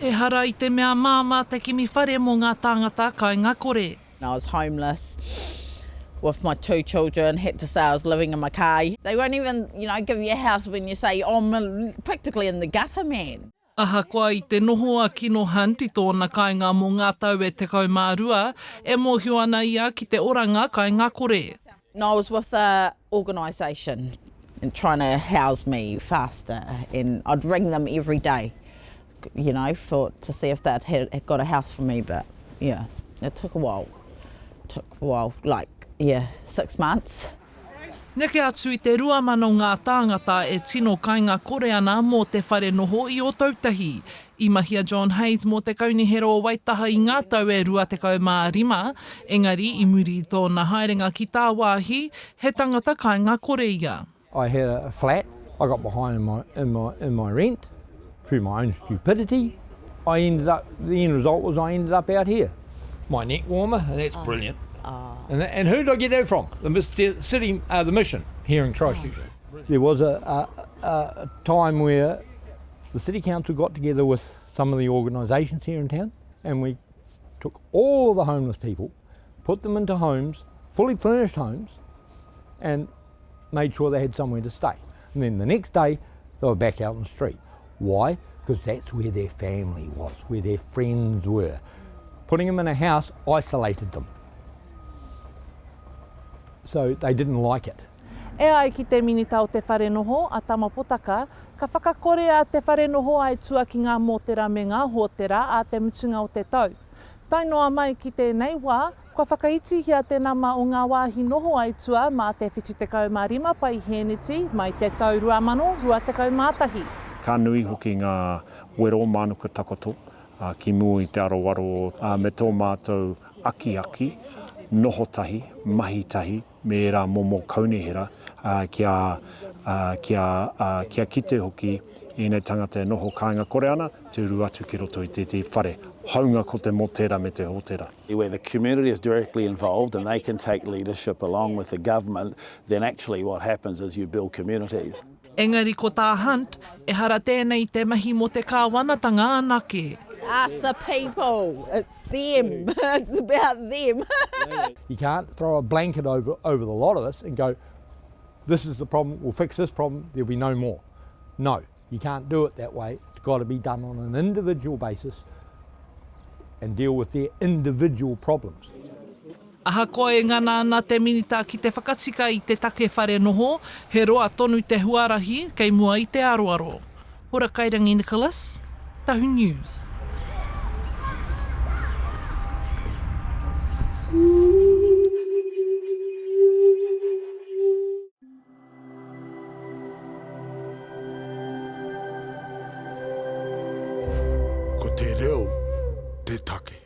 Ehara i te mea māmā te kimi whare mō ngā tāngata kāinga kore. I was homeless with my two children, had to say I was living in my car. They won't even, you know, give you a house when you say, oh, I'm practically in the gutter, man. Ahakoa i te noho a Kino Hunt i tōna kāinga mō ngā tau e 12, e mōhio ana ia ki te oranga kāinga kore. And I was with a organisation and trying to house me faster and I'd ring them every day, you know, for, to see if they'd had, got a house for me, but yeah, it took a while. It took a while, like, yeah, six months. Neke atu i te 2,000 ngā tāngata e tino kainga kore ana mō te whare noho i Ōtautahi. I mahi a John Hayes mō te Kaunihera o Waitaha i ngā tau e 25, engari i muri i tōna haerenga ki tāwāhi, he tangata kainga kore ia. I had a flat, I got behind in my, in my, in my rent through my own stupidity. I ended up, the end result was I ended up out here. My neck warmer, and that's brilliant. And, and who did I get that from? The city, uh, the mission here in Christchurch. There was a, a, a time where the city council got together with some of the organisations here in town and we took all of the homeless people, put them into homes, fully furnished homes, and made sure they had somewhere to stay. And then the next day, they were back out on the street. Why? Because that's where their family was, where their friends were. Putting them in a house isolated them. So they didn't like it. E ai ki te Minita o te Whare Noho, a Tama Potaka, ka whakakorea te whare noho aituā ki ngā mōtera me ngā hōtera ā te mutunga o te tau. Tae noa mai ki tēnei wā, Kua whakaitihia te nama o ngā wāhi noho aituā mā te 75 paihēneti mai te tau 2021. Ka nui hoki ngā wero mānuka takoto ki mua i te aroaro me tō mātou akiaki noho tahi, mahi tahi me ērā momo kaunihera kia, kia, kia kite hoki ēnei tangata e noho kāinga kore ana te uru atu ki roto i tētehi whare, hāunga ko te motera me te hōtera. Where the community is directly involved and they can take leadership along with the government, then actually what happens is you build communities. Engari ko tā Hunt, ehara tēnei i te mahi mō te kāwanatanga anake. Ask the people, it's them, it's about them. You can't throw a blanket over, over the lot of us and go, this is the problem, we'll fix this problem, there'll be no more. No, you can't do it that way. It's got to be done on an individual basis and deal with their individual problems. Ahakoa e ngana ana te Minita ki te whakatika i te take whare noho, he roa tonu te huarahi kei mua i te aroaro. Hora Kairangi Nicholas, Tahu News. Ko te reo te take.